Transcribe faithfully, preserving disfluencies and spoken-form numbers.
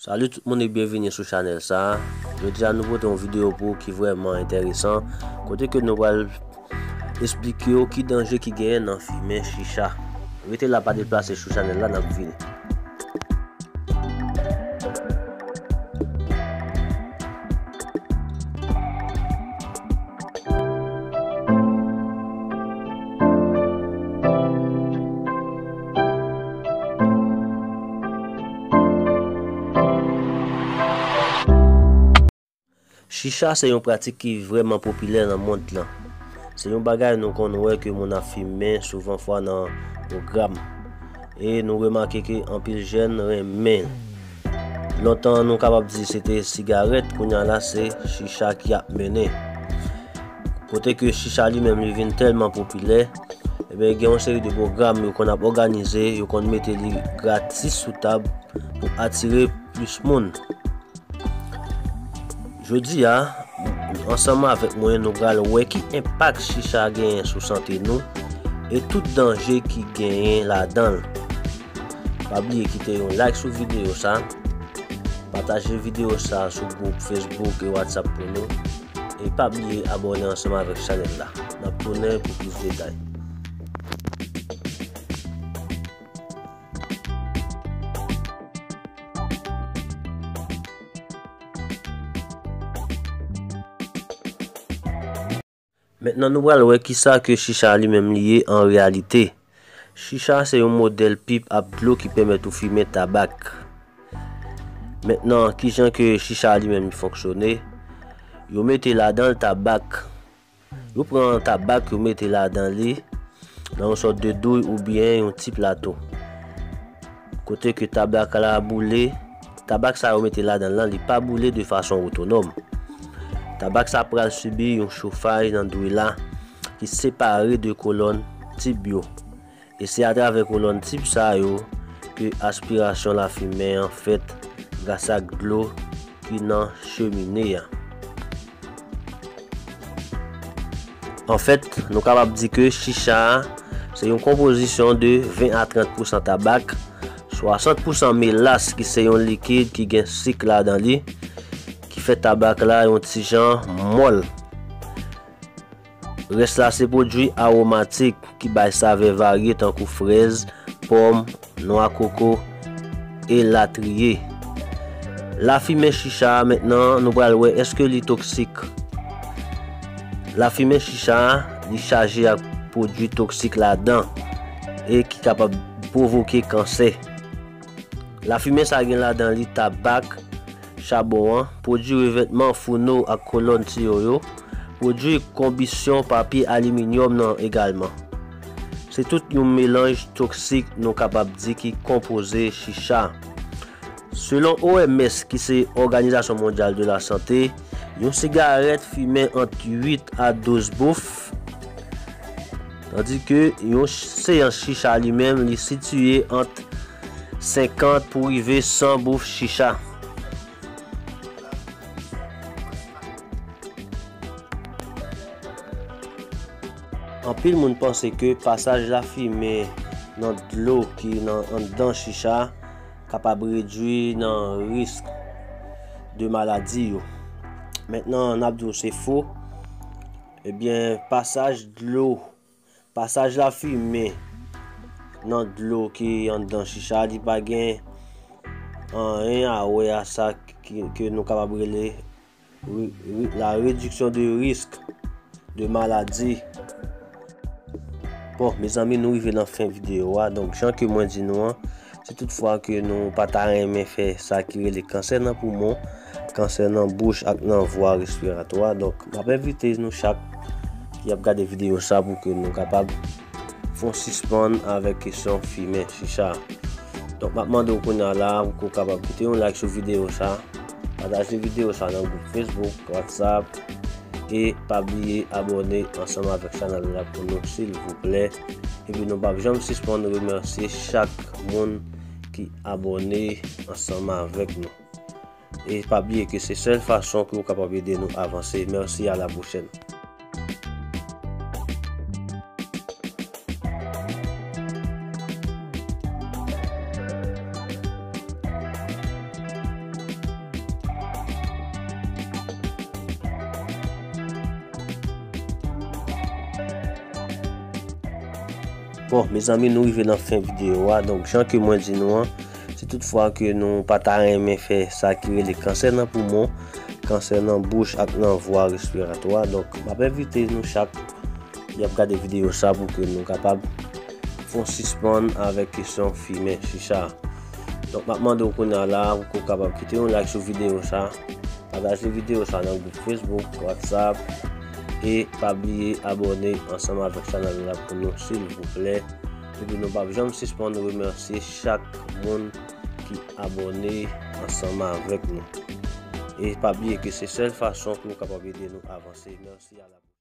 Salut tout moun e byenvini sou chanèl sa a. Jodi a nou pote yon videyo pou ou ki vrèman enteresan, kote ke nou pral esplike w ki danje ki genyen nan fimen chicha. Rete la, pa deplase sou chanèl la, n ap vini. Chicha se yon pratik ki vrèman popilè nan mond lan. Se yon bagay nou konn wè ke moun ap fimen souvan fwa nan pwogram. E nou remake ke anpil jèn renmen l. Lontan nou kapab di se te sigarèt, kounye a la se chicha ki ap mennen. Kote ke chicha li menm li vin tèlman popilè, ebyen gen yon seri de pwogram yo konn ap òganize, yo konn mete li gratis sou tab pou atire plis moun. Jodi a, ansanm avèk mwen, nou pral wè ki enpak chicha genyen sou sante nou e tout danje ki genyen ladan l. Pa bliye kite yon like sou videyo sa, pataje videyo sa sou gwoup Facebook e WhatsApp pou nou, e pa bliye abòne ansanm avèk chanèl la. N ap tounen pou plis detay. Mentnan nou pral wè kisa ke chicha li menm li ye an reyalite. Chicha se yon modèl pip ak dlo ki pèmèt ou fimen tabak. Mentnan, kijan ke chicha li menm li fonksyone? Yo mete ladan l tabak. Yo pran tabak, yo mete ladan li nan yon sòt de douy oubyen yon ti plato. Kote ke tabak la boule, tabak sa yo mete ladan l lan, li pa boule de fason otonòm. Tabak sa pral sibi yon chofaj nan douy la ki separe de kolòn tib yo. E se atravè kolòn tib sa yo ke aspirasyon lafimen an fèt gras ak dlo ki nan chemine a. Anfèt, nou kapab di ke chicha a se yon konpozisyon de ven a trant pousan tabak, swasant pousan melas ki se yon likid ki gen sik ladan li, ki fè tabak la yon ti jan mòl. Rès la se pwodui awomatik ki bay savè varye tankou frèz, pòm, nwa koko, elatriye. Lafimen chicha a mentnan, nou pral wè èske li toksik. Lafimen chicha a, li chaje ak pwodui toksik ladan e ki kapab pwovoke kansè. Lafimen sa gen ladan li tabak, chabon an, pwodui revètman founo ak kolòn tiyo yo, pwodui konbisyon papye aliminyòm nan egalman. Se tout yon melanj toksik nou kapab di ki konpoze chicha. Selon O M S, ki se Òganizasyon Mondyal de la Sante, yon sigarèt fimen ant uit a douz bouf, tandi ke yon seyans chicha li menm, li sitiye ant senkant pou rive san bouf chicha. Anpil moun panse ke pasaj lafimen nan dlo ki nan anndan chicha kapab redui nan risk de maladi yo. Mentnan, n ap di w se fo. Ebyen, pasaj dlo, pasaj lafimen nan dlo ki anndan chicha, li pa gen anyen a wè a sa ki, ke nou kapab rele ri-, ri-, la réduction de risque de maladie. Bon, mezanmi, nou rive nan fen videyo a. Donk, jan ke mwen di nou an, si toutfwa ke nou pa ta renmen fè sa ki rele kansè nan poumon, kansè nan bouch ak nan vwa respiratwa, donk, m ap envite nou chak ki ap gade videyo sa pou ke nou kapab fè yon sispann avèk kesyon fimen chicha. Donk, m ap mande w kounye a la pou ke w kapab kite yon like sou videyo sa, pataje videyo sa nan gwoup Facebook, WhatsApp, e pa bliye abòne ansanm avèk chanèl la pou nou, silvouplè. Epi nou p ap janm sispann remèsye chak moun ki abòne ansanm avèk nou. E pa bliye ke se sèl fason ke w kapab ede nou avanse. Mèsi, a la pwochèn. Bon, mezanmi, nou rive nan fen videyo a. Donk, jan ke mwen di nou an, si toutfwa ke nou pa ta renmen fè sa ki rele kansè nan poumon, kansè nan bouch ak nan vwa respiratwa, donk, m ap envite nou chak ki ap gade videyo sa pou ke nou kapab fè yon sispann avèk kesyon fimen chicha. Donk, m ap mande w kounye a la pou ke w kapab kite yon like sou videyo sa, pataje videyo sa nan gwoup Facebook, WhatsApp, e pa bliye abòne ansanm avèk chanèl la pou nou, silvouplè. Epi nou p ap janm sispann remèsye chak moun ki abòne ansanm avèk nou. E pa bliye ke se sèl fason pou w kapab ede nou avanse. Mèsi, a la